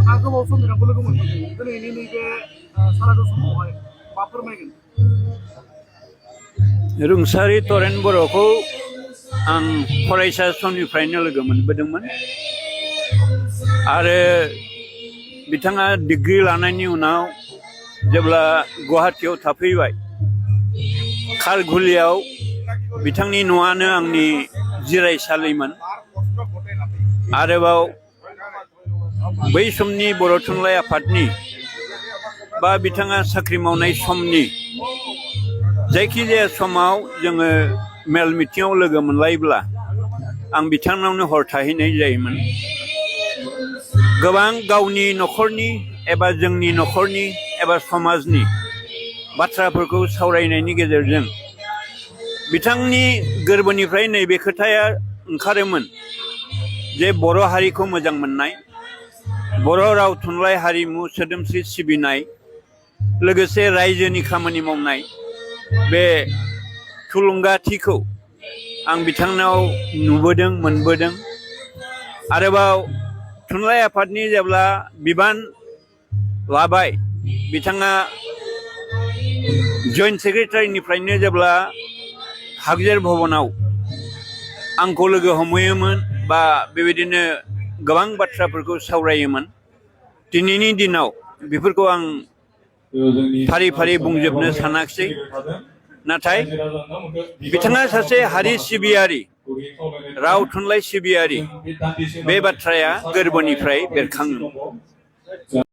नोंथाङा गोबाव सम बिथांखौ लोगो मोनदों दिनैनि नैबे सारादु समावहाय मा फोरमायगोन? रुंसारि तरेन बर'खौ आं फरायसा समनिफ्रायनो लोगो मोनबोदोंमोन आरो बिथाङा डिग्री लानायनि उनाव जेब्ला गुवाहाटीयाव थाफैबाय खारघुलियाव बिथांनि न'आनो आंनि जिरायसालिमोन। आरोबाव बै समनि बर' थुनलाइ आफादनि बा बिथाङा साख्रि मावनाय समनि जायखिजाया समाव जोङो मेल मिटिङाव लोगो मोनलायोब्ला आं बिथांनावनो हर थाहैनाय जायोमोन। गोबां गावनि न'खरनि एबा जोंनि न'खरनि एबा समाजनि बाथ्राफोरखौ सावरायनायनि गेजेरजों बिथांनि गोरबोनिफ्राय नैबे खोथाया ओंखारोमोन जे बर' हारिखौ मोजां मोननाय, बर' राव थुनलाइ हारिमु सोदोमस्रि सिबिनाय, लोगोसे रायजोनि खामानि मावनाय, बे थुलुंगाथिखौ आं बिथांनाव नुबोदों मोनबोदों। आरोबाव थुनलाइ आफादनि जेब्ला बिबान लाबाय बिथाङा जइन्ट सेक्रेटारिनिफ्रायनो जेब्ला हागजेर भबनाव आंखौ लोगो हमहैयोमोन बा बेबायदिनो गोबां बाथ्राफोरखौ सावरायोमोन। दिनैनि दिनाव बेफोरखौ आं फारि फारि बुंजोबनो सानाखिसै, नाथाय बिथाङा सासे हारि सिबियारि, राव थुनलाइ सिबियारि, बे बाथ्राया गोरबोनिफ्राय बेरखाङो।